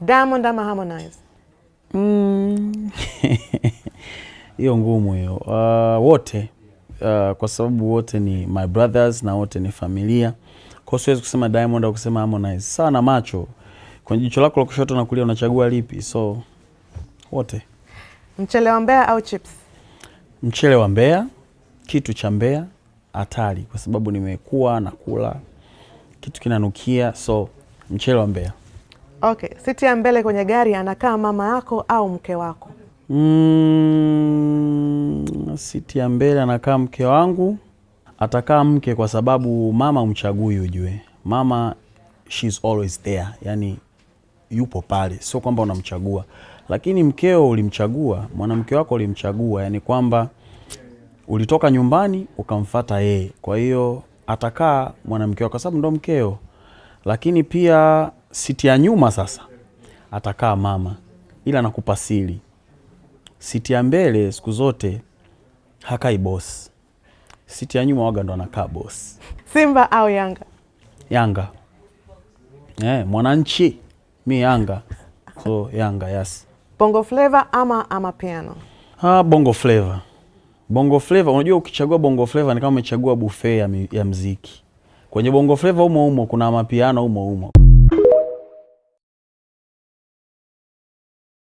Diamond ama Harmonize? Hiyo ngumu hiyo. Wote, kwa sababu wote ni my brothers na wote ni familia. Kwa hiyo siwezi kusema Diamond au kusema Harmonize. Sawa na macho, kwenye jicho lako la kushoto na kulia unachagua lipi? So wote. Mchele wa Mbeya au chips? Mchele wa Mbeya, kitu cha Mbeya hatari, kwa sababu nimekuwa nakula kitu kinanukia, so mchele wa Mbeya. Okay, siti ya mbele kwenye gari anakaa mama yako au mke wako? Siti ya mbele anakaa mke wangu. Atakaa mke kwa sababu mama umchagui, ujue mama she's always there, yani yupo pale, sio kwamba unamchagua. Lakini mkeo ulimchagua, mwanamke wako ulimchagua, yani kwamba ulitoka nyumbani ukamfata yeye. Kwa hiyo atakaa mwanamke wako kwa sababu ndo mkeo. Lakini pia siti ya nyuma sasa atakaa mama, ila nakupa siri, siti ya mbele siku zote hakai boss, siti ya nyuma waga ndo anakaa boss. Simba au Yanga? Yanga. Mwananchi mi Yanga, so Yanga, yes. Bongo Flava ama Amapiano? Ah, Bongo Flava. Bongo Flava, unajua ukichagua Bongo Flava ni kama umechagua buffet ya mziki. Kwenye Bongo Flava humo humo kuna mapiano humo humo.